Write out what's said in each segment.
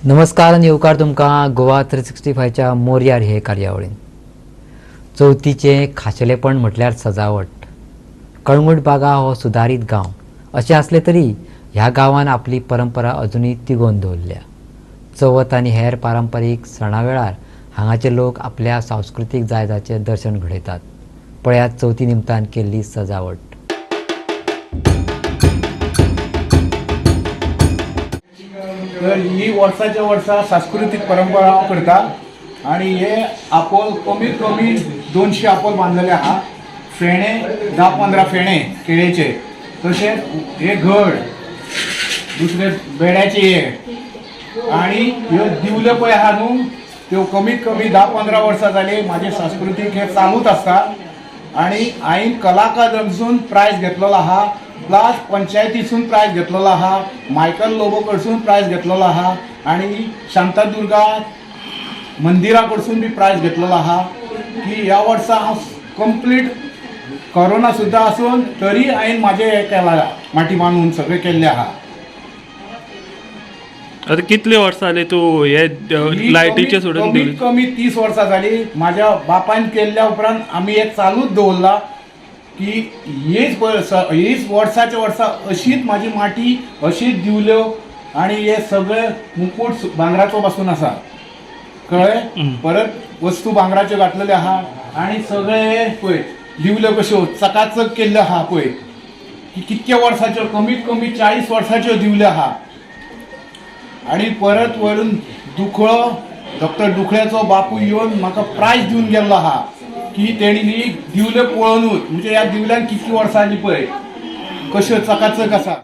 नमस्कार आनी येवकार तुमकां गोवा 365च्या मोरयार हे कार्यावळीन. चवथीचें खाशेलेपण म्हटल्यार सजावट. कळंगूट बागा हो सुदारीत गांव अशें आसलें तरी ह्या गांवान आपली परंपरा अजुनूय तिगोवन दवरल्या. चवथ आनी हेर पारंपारीक सणा वेळार हांगाचे लोक आपल्या सांस्कृतीक दायजाचें दर्शन घडयतात. पळयात चवथी निमतान केल्ली सजावट. तर ही वर्साच्या वर्सा सांस्कृतीक परंपरा हांव करता आनी हे आपोल कमीत कमी 200 आपोल बांदलेले आहा. फेणे 10-15 फेणे केळेचे, तशेंच हे घड, दुसरे बेड्याचे हे, आनी ह्यो दिवल्यो पळय आहा न्हू त्यो कमीत कमी 10-15 वर्सां जाली म्हाजे सांस्कृतीक हे चालूच आसता. आनी हांवें कलाकारांसून प्रायज घेतलेलो आहा, प्लस पंचायतीसून प्रायज घेतलेलो आहा, मायकल लोबो कडसून प्रायज घेतलेलो आहा आनी शांतादुर्गा मंदिरा कडसून बी प्रायज घेतलेलो आहा. की ह्या वर्सा हांव कंप्लीट कोरोना सुद्दां आसून तरी हांवें म्हाजें हें केलां, माटी बांदून सगळें केल्लें आहा. आता कितले वर्सां जाली तूं हे लायटीचे सोडून कमीत कमी 30 वर्सां जाली. म्हाज्या बापायन केल्ल्या उपरांत आमी हे चालूच दवरला की हीच हीच वर्साच्या वर्सा अशीच म्हाजी माटी, अशीच दिवल्यो आनी हे सगळे मुकूट भांगराचो पासून आसा, कळ्ळें. परत वस्तू भांगराच्यो घातलेल्यो आहा आनी सगळे पळय दिवल्यो कश्यो चकाचक केल्ल्यो आहा पळय की कितक्या वर्साच्यो, कमीत कमी 40 वर्साच्यो दिवल्यो आहा. आनी परत वरून दुखळो डॉक्टर दुखळ्याचो बापूय येवन म्हाका प्रायज दिवन गेल्लो आहा की तेणी न्ही दिवल्यो पळोवनूच, म्हणजे ह्या दिवल्यांक कितली वर्सां जाली पळय कश्यो चकाचक आसा.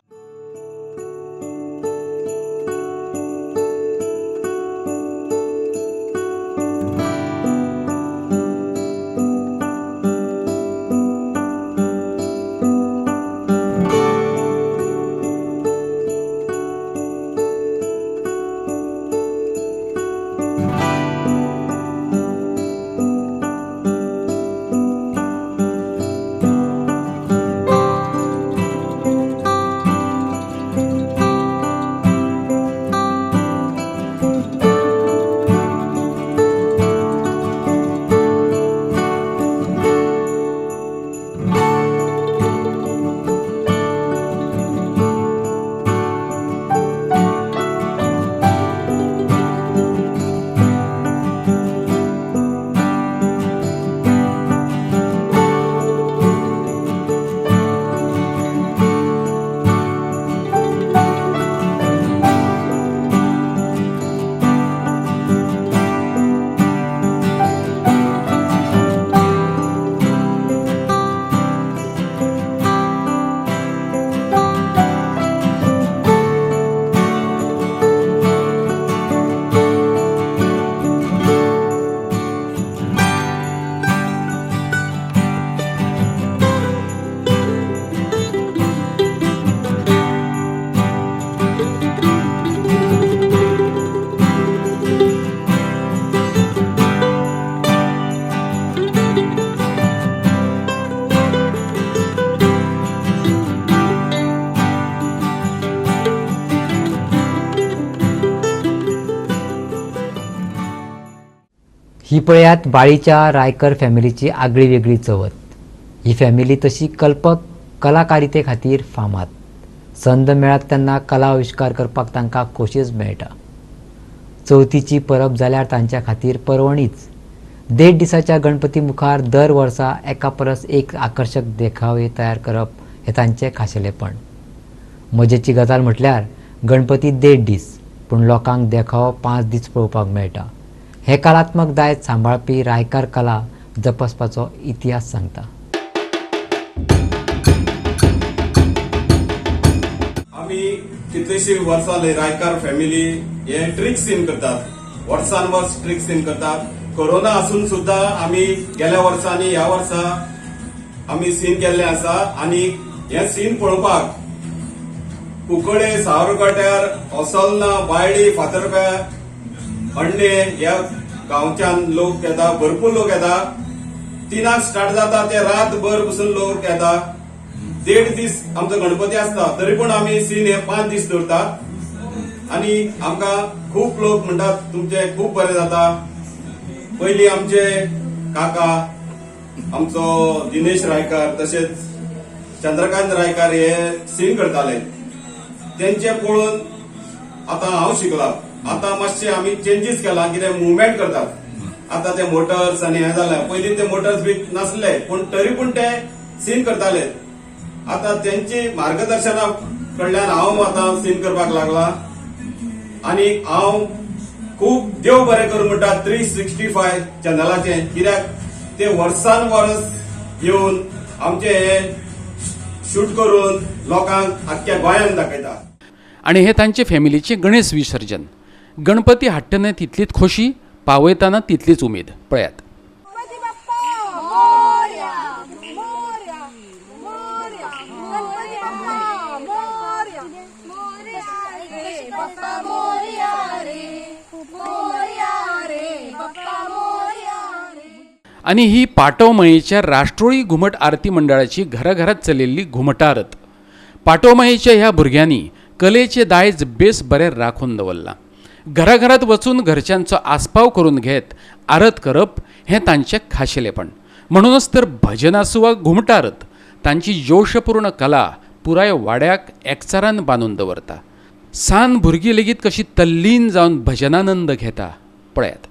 ही पळयात बाळीच्या रायकर फॅमिलीची आगळी वेगळी चवथ. ही फॅमिली तशी कल्पक कलाकारिते खातीर फामाद. संद मेळत तेन्ना कला आविश्कार करपाक तांकां खोशीच मेळटा. चवथीची परब जाल्यार तांच्या खातीर पर्वणीच. 1.5 दिसाच्या गणपती मुखार दर वर्सा एका परस एक आकर्शक देखावे तयार करप हें तांचें खाशेलेपण. मजेची गजाल म्हटल्यार गणपती 1.5 दीस पूण लोकांक देखावो 5 दीस पळोवपाक मेळटा. हे कलात्मक दायज सांबाळपी रायकार कला जपसपाचो इतिहास सांगता. आमी कितलीशी वर्सां रायकार फॅमिली हे ट्रीक सीन करतात, वर्सान वर्स ट्रीक सीन करतात. कोरोना आसून सुद्दां आमी गेल्या वर्सा आनी ह्या वर्सा आमी सीन केल्ले आसा. आनी हे सीन पळोवपाक कुकडे, सावरगाट्यार, असलना, बायडी, फातर्प्या, अंडे ह्या गांवच्यान लोक येता, भरपूर लोक येता. 3 स्टार्ट जाता ते रातभर बसून लोक येता. 1.5 दीस आमचो गणपती आसता तरी पण आमी सीन हे 5 दीस दवरता आनी आमकां खूब लोक म्हणटात तुमचे खूब बरें जाता. पयलीं आमचे काका आमचो दिनेश रायकार तशेंच चंद्रकांत रायकार हे सीन करताले, तेंचे पळोवन आतां हांव शिकला. आतां मातशें आमी चेंजीस केला, कितें मुवमेंट करतात. आतां ते मोटर्स आनी हें जालें, पयलीं ते मोटर्स बी नासले पूण तरी पूण ते सीन करताले. आतां तेंची मार्गदर्शना कडल्यान हांव आतां सीन करपाक लागला आनी हांव खूब देव बरें करूं म्हणटा 365 चॅनलाचें, कित्याक ते वर्सान वर्स येवन आमचे हे शूट करून लोकांक आख्ख्या गोंयांत दाखयता. आनी हे तांचे फॅमिलीचें गणेश विसर्जन. गणपती हाडटना तितलीच खोशी, पावयतना तितलीच उमेद. पळयात. आनी ही पाटोमयेच्या राष्ट्रोळी घुमट आरती मंडळाची घराघरात चलिल्ली घुमटारत. पाटोमयेच्या ह्या भुरग्यांनी कलेचे दायज बेस बरें राखून दवरलां. घराघरात वचून घरच्यांचो आस्पाव करून घेत आरत करप हें तांचें खाशेलेपण. म्हणूनच तर भजन आसूं वा घुमटारत, तांची जोशपूर्ण कला पुराय वाड्याक एकचारान बांदून दवरता. सान भुरगीं लेगीत कशी तल्लीन जावन भजनानंद घेता पळयात.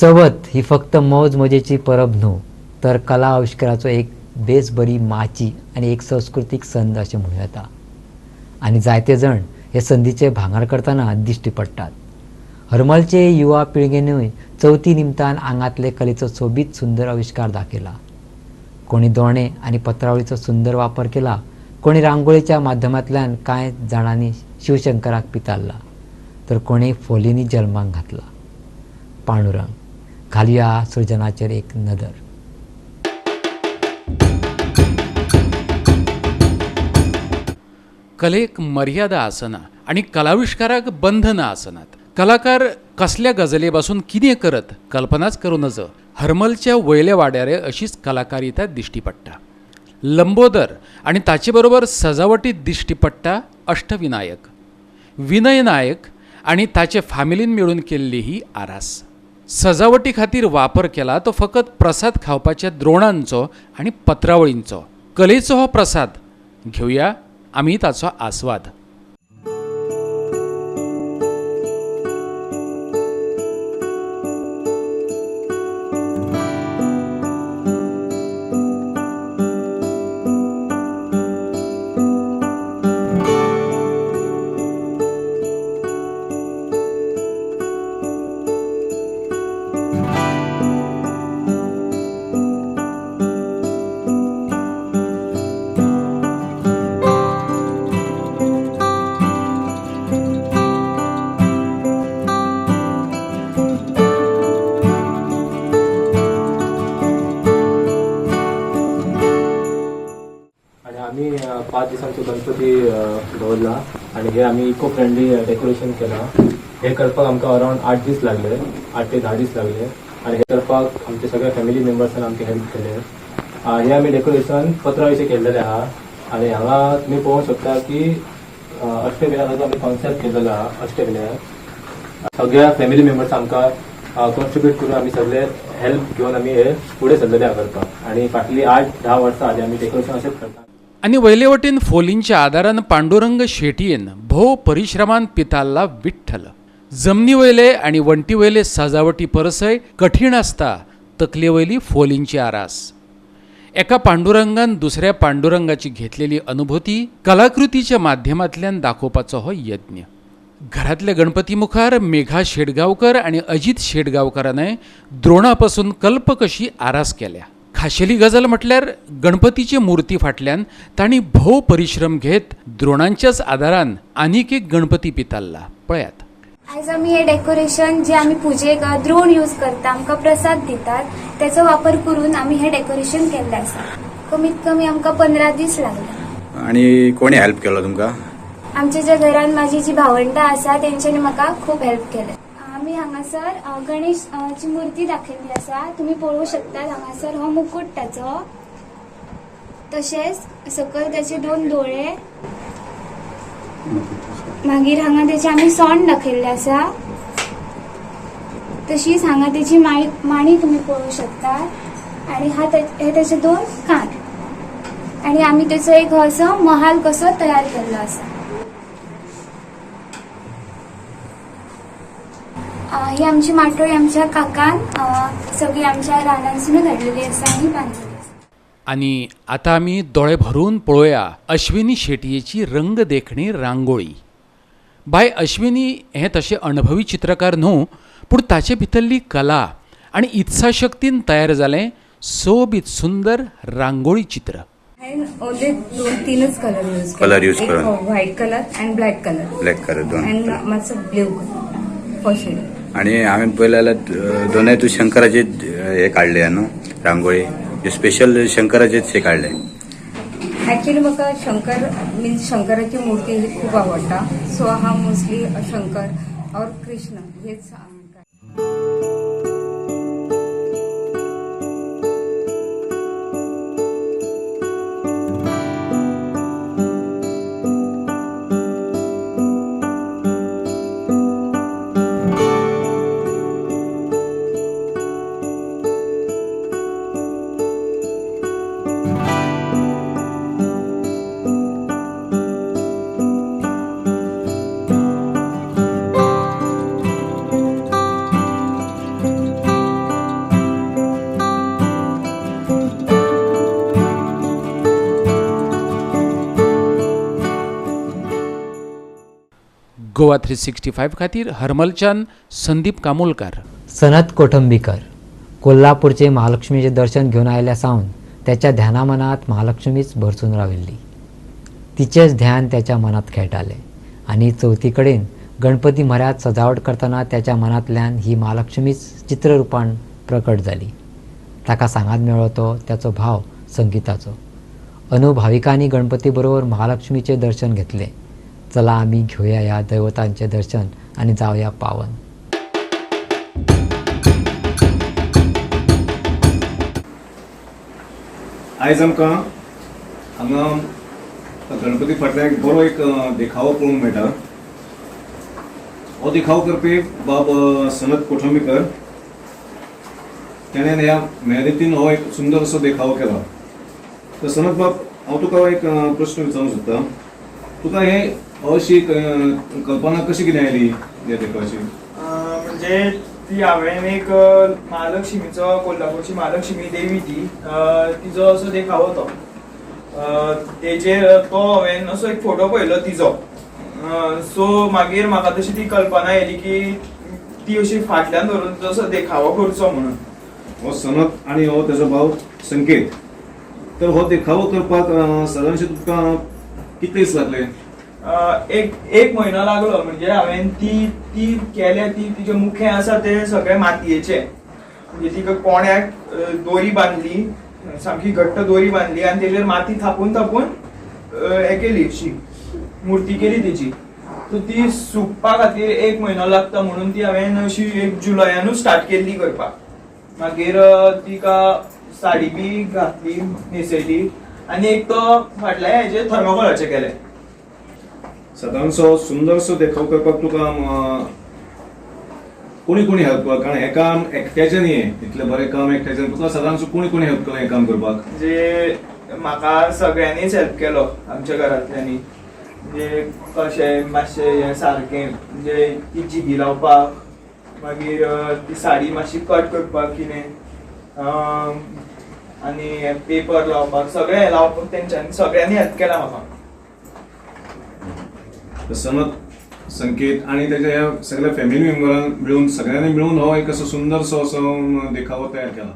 चवथ ही फक्त मौज मजेची परब न्हू, तर कला आविश्काराचो एक बेस बरी माची आनी एक संस्कृतीक संद अशें म्हणूं येता. आनी जायते जाण हे संदीचे भांगर करतना दिश्टी पडटात. हरमलचे युवा पिळगेनूय चवथी निमतान आंगांतले कलेचो सोबीत सुंदर आविश्कार दाखयला. कोणी दोणे आनी पत्रावळीचो सुंदर वापर केला, कोणी रांगोळीच्या माध्यमांतल्यान कांय जाणांनी शिवशंकराक पितारला, तर कोणी फोलींनी जल्माक घातला. पांडुरंग घालया सृजनाचेर एक नदर. कलेक मर्यादा आसना आनी कलाविश्काराक बंधनां आसनात. कलाकार कसल्या गजाली पासून कितें करत कल्पनाच करूं नजो. हरमलच्या वयल्या वाड्यार अशीच कलाकारिता दिश्टी पडटा. लंबोदर आनी ताचे बरोबर सजावटीत दिश्टी पडटा अष्टविनायक, विनय नायक आनी ताचे फामिलीन मेळून केल्ली ही आरास. सजावटी खातीर वापर केला तो फकत प्रसाद खावपाच्या द्रोणांचो आनी पत्रावळींचो. कलेचो हो प्रसाद घेवया आमी ताचो आस्वाद. आमी 5 दिसांचो गणपती दवरला आनी हे आमी इको फ्रेंडली डेकोरेशन केला. हे करपाक आमकां अरावंड 8 दीस लागले, 8 ते 10 दीस लागले. आनी हे करपाक आमचे सगळ्या फॅमिली मेंबर्सान आमकां हेल्प केले. हे आमी डेकोरेशन पत्रावळीचें केल्लेलें आहा. आनी हांगा तुमी पळोवंक शकता की अष्टविनायकाचो आमी कॉन्सेप्ट केल्लो आहा. अष्टविनायक सगळ्या फॅमिली मेंबर्स आमकां कॉन्ट्रिब्यूट करून आमी सगळे हेल्प घेवन आमी हे फुडें सरलेले आहा करपाक. आनी फाटलीं 8-10 वर्सां आदी आमी डेकोरेशन अशेंच करता. आनी वयले वटेन फोलींच्या आदारान पांडुरंग शेटयेन भोव परिश्रमान पितारला विठ्ठल. जमनी वयले आनी वण्टी वयले सजावटी परसय कठीण आसता तकले वयली फोलींची आरास. एका पांडुरंगान दुसऱ्या पांडुरंगाची घेतलेली अनुभूती कलाकृतीच्या माध्यमांतल्यान दाखोवपाचो हो यज्ञ. घरांतल्या गणपती मुखार मेघा शेटगांवकर आनी अजित शेटगांवकरानय द्रोणा पासून कल्प कशी आरास केल्या. खाशेली गजाल म्हटल्यार गणपतीचे मूर्ती फाटल्यान तांणी भोव परिश्रम घेत द्रोणांच्याच आदारान आनीक एक गणपती पितारला. पळयात. आयज आमी हे डेकोरेशन जे आमी पुजेक द्रोण यूज करता, आमकां प्रसाद दितात, त्याचो वापर करून आमी हे डेकोरेशन केल्लें आसा. कमीत कमी आमकां 15 दीस लागले. आनी कोणी हेल्प केलो तुमकां? आमच्या ज्या घरान माझी जी भावंडां आसा तेंच्यांनी म्हाका खूब हेल्प केलें. आमी हांगासर गणेशची मूर्ती दाखयल्ली आसा, तुमी पळोवंक शकतात. हांगासर हो मुकूट ताचो, तशेंच सकयल ताचे 2 दोळे, मागीर हांगा तेचे आमी सोंड दाखयल्ले आसा, तशीच हांगा तेची माणी तुमी पळोवंक शकतात. आनी हे तेचे 2 कान. आनी आमी तेचो एक असो महाल कसो तयार केल्लो आसा. ही आमची माटोळी आमच्या काकान सगळी आमच्या रानांसून घडलेली आसा आनी बांदलेली आसा. आनी आतां आमी दोळे भरून पळोवया अश्विनी शेटयेची रंग देखणी रांगोळी. बाय अश्विनी हें तशें अणभवी चित्रकार न्हू, पूण ताचे भितरली कला आनी इत्साशक्तीन तयार जालें सोबीत सुंदर रांगोळी चित्र. हांवें ओन्ली 2-3 कलर यूज करून, व्हायट कलर आनी ब्लॅक कलर. ब्लॅक कलर दोन आनी मातसो ब्लू कलर फॉर शेडिंग. आणि हांवें पळयलें जाल्यार दोनूय तूं शंकराचे हे काडले न्हू रांगोळी, स्पेशल शंकराचेच हे काडले. एक्चुअली म्हाका शंकर मिन्स शंकराची मूर्ती ही खूब आवडटा, सो हांव मोस्टली शंकर और कृष्ण हेच. गोवा 365 खातीर हरमलच्यान संदीप कामोलकार. सनत कोठंबीकर कोल्हापूरचे महालक्ष्मीचें दर्शन घेवन आयल्या सावन त्याच्या ध्याना मनात महालक्ष्मीच भरसून राविल्ली. तिचेच ध्यान त्याच्या मनात खेळटालें आनी चवथी कडेन गणपती म्हऱ्यांत सजावट करतना त्याच्या मनांतल्यान ही महालक्ष्मीच चित्ररुपान प्रकट जाली. ताका सांगात मेळ्ळो तो त्याचो भाव संगीताचो. अनुभाविकांनी गणपती बरोबर महालक्ष्मीचें दर्शन घेतलें. चला आमी घेवया ह्या दैवतांचें दर्शन आनी जावया पावन. आयज आमकां हांगा गणपती फाटल्यान एक बरो एक देखावो पळोवंक मेळटा. हो देखावो करपी बाब सनत कोठंबीकर तेणें ह्या मेहनतीन हो एक सुंदर असो देखावो केला. तर सनत बाब, हांव तुका एक प्रश्न विचारूंक सोदता. तुका हे अशी कल्पना कशी कितें आयली ह्या देखावाची? म्हणजे ती हांवें एक महालक्ष्मीचो, कोल्हापूरची महालक्ष्मी देवी ती, तिजो असो देखावो तो, तेजेर तो हांवें असो एक फोटो पळयलो तिजो. सो मागीर म्हाका तशी ती कल्पना येयली की ती अशी फाटल्यान धरून तसो देखावो करचो म्हणून. हो सनत आनी हो तेजो भाव संकेत, तर हो देखावो करपाक सादारणशे तुमकां कितले दीस लागले? एक म्हयनो लागलो. म्हणजे हांवें ती ती केल्या, ती तिजे मुखें आसा ते सगळे मातयेचे, म्हणजे तिका कोण्याक दोरी बांदली, सामकी घट्ट दोरी बांदली आनी तेजेर माती थापून थापून हें केली, अशी मुर्ती केली तेजी. सो ती सुकपा खातीर एक म्हयनो लागता म्हणून ती हांवें अशी एक जुलयानूच स्टार्ट केल्ली करपाक. मागीर तिका साडी बी घातली, न्हेसयली आनी एक तो फाटल्या हेजेर थर्मोकोलाचें केलें. सादारणसो सुंदरसो देखाव करपाक तुका कोणी कोणी हेल्प, कारण हें काम एकट्याचें न्ही, इतलें बरें काम एकट्याचें, तुका सादारणसो कोणी कोणी हेल्प केलें हें काम करपाक? म्हणजे म्हाका सगळ्यांनीच हेल्प केलो आमच्या घरांतल्यांनी. म्हणजे कशें मातशें हें सारकें, म्हणजे ती जिगी लावपाक, मागीर ती साडी मातशी कट करपाक कितें, आनी पेपर लावपाक, सगळें लावपाक तेंच्यांनी सगळ्यांनी हेल्प केला म्हाका. सनत, संकेत आनी तेच्या ह्या सगळ्या फॅमिली मेंबरांक मेळून, सगळ्यांनी मेळून हो एक असो सुंदरसो असो देखावो तयार केला.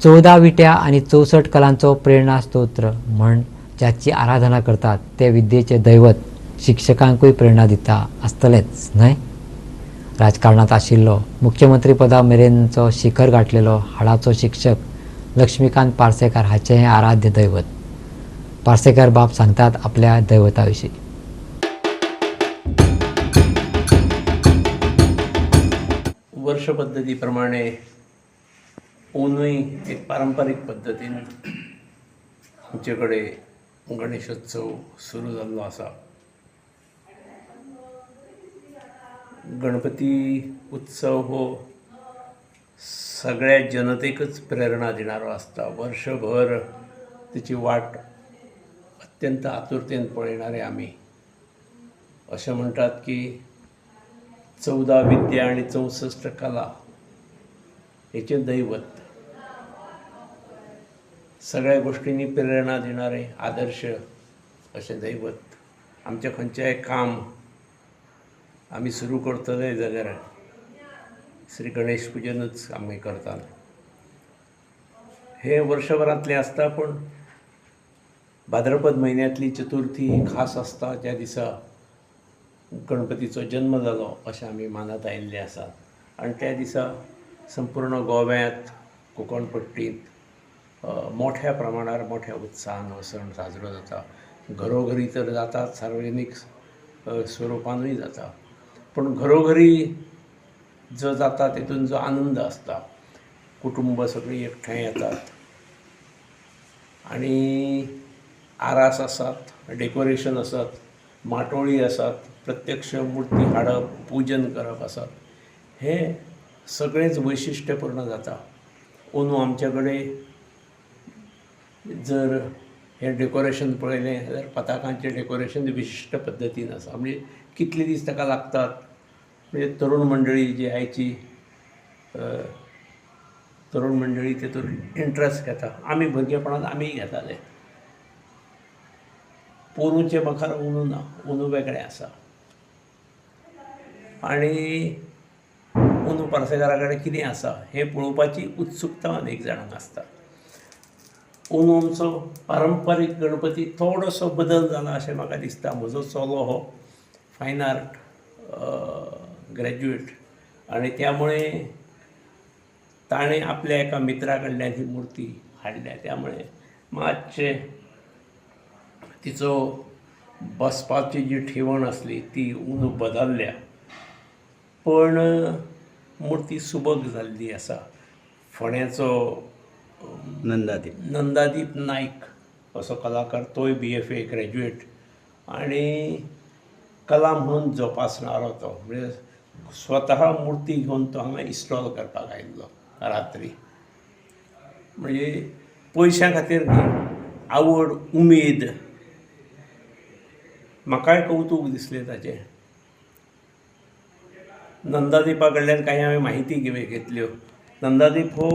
चौदा विट्या आनी 64 कलांचो प्रेरणा स्तोत्र म्हण ज्याची आराधना करतात ते विद्येचे दैवत शिक्षकांकूय प्रेरणा दिता आसतलेंच न्हय? राजकारणांत आशिल्लो मुख्यमंत्री पदा मेरेनचो शिखर गाठलेलो हाडाचो शिक्षक लक्ष्मीकांत पार्सेकार हाचें हें आराध्य दैवत. पार्सेकार बाब सांगतात आपल्या दैवता विशीं. वर्ष पद्दती प्रमाणे ओनूय एक पारंपारीक पद्दतीन आमचे कडेन गणेशोत्सव सुरू जाल्लो आसा. गणपती उत्सव हो सगळ्या जनतेकच प्रेरणा दिणारो आसता. वर्षभर तेची वाट अत्यंत आतुरतेन पळयणारे आमी. अशें म्हणटात की 14 विद्या आनी 64 कला हेचें दैवत, सगळ्या गोष्टींनी प्रेरणा दिणारे आदर्श अशें दैवत आमचें खंयचेंय काम आमी सुरू करतले जाल्यार श्री गणेश पुजेनूच आमी करतात. हें वर्सभरांतलें आसता, पूण भाद्रपद म्हयन्यांतली चतुर्थी ही खास आसता, ज्या दिसा गणपतीचो जन्म जालो अशें आमी मानत आयिल्ले आसात. आनी त्या दिसा संपूर्ण गोव्यांत, कोंकण पट्टींत मोठ्या प्रमाणार मोठ्या उत्साहान हो सण साजरो जाता. घरोघरी तर जातात, सार्वजनीक स्वरुपानूय जाता, पूण घरोघरी जो जाता तेतून जो आनंद आसता, कुटुंब सगळीं एकठांय येतात आनी आरास आसात, डेकोरेशन आसात, माटोळी आसात, प्रत्यक्ष मुर्ती हाडप, पुजन करप आसात, हें सगळेंच वैशिश्ट्यपूर्ण जाता. अंदू आमचे कडेन जर हें डेकोरेशन पळयलें जाल्यार पताकांचें डेकोरेशन विशिश्ट पद्दतीन आसा. म्हणजे कितले दीस ताका लागतात, म्हणजे तरुण मंडळी जी आयची तरुण मंडळी तेतून इंट्रस्ट घेता. आमी भुरगेपणांत आमीय घेताले. पोरूंचे मुखार अंदू ना, अंदू वेगळें आसा. आनी अंदू पार्सेकारा कडेन कितें आसा हें पळोवपाची उत्सुकता अनेक जाणांक आसता. अंदू आमचो पारंपारीक गणपती थोडोसो बदल जाला अशें म्हाका दिसता. म्हजो चलो हो फायन आर्ट ग्रॅज्युएट आनी त्यामुळे ताणें आपल्या एका मित्रा कडल्यान ही मुर्ती हाडल्या, त्यामुळे मातशें तिचो बसपाची जी ठेवण आसली ती अंदू बदल्ल्या, पण मुर्ती सुबक जाल्ली आसा. फोंड्याचो नंदादीप नायक असो कलाकार, तोय BFA graduate आनी कला म्हणून जोपासणारो तो, म्हणजे स्वतः मुर्ती घेवन तो हांगा इन्स्टॉल करपाक आयिल्लो रात्री. म्हणजे पयशां खातीर न्ही, आवड, उमेद. म्हाकाय कवतूक दिसलें ताचें. नंदादीपा कडल्यान कांय हांवें माहिती घेतल्यो. नंदादीप हो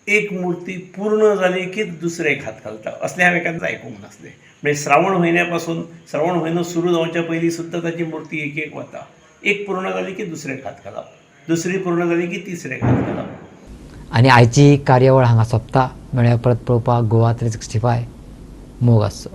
एक मुर्ती पूर्ण जाली की दुसरेक हात घालता असलें हांवें केन्नाच आयकूंक नासलें. म्हणजे श्रावण म्हयन्या पासून, श्रावण म्हयनो सुरू जावच्या पयलीं सुद्दां ताची मुर्ती एक एक वता. एक पूर्ण जाली की दुसरेक हात घालप, दुसरी पूर्ण जाली की तिसरेक हात घालप. आनी आयची कार्यावळ हांगा सोंपता. मेळ्ळ्या परत पळोवपाक गोवा 365. मोग आसचो.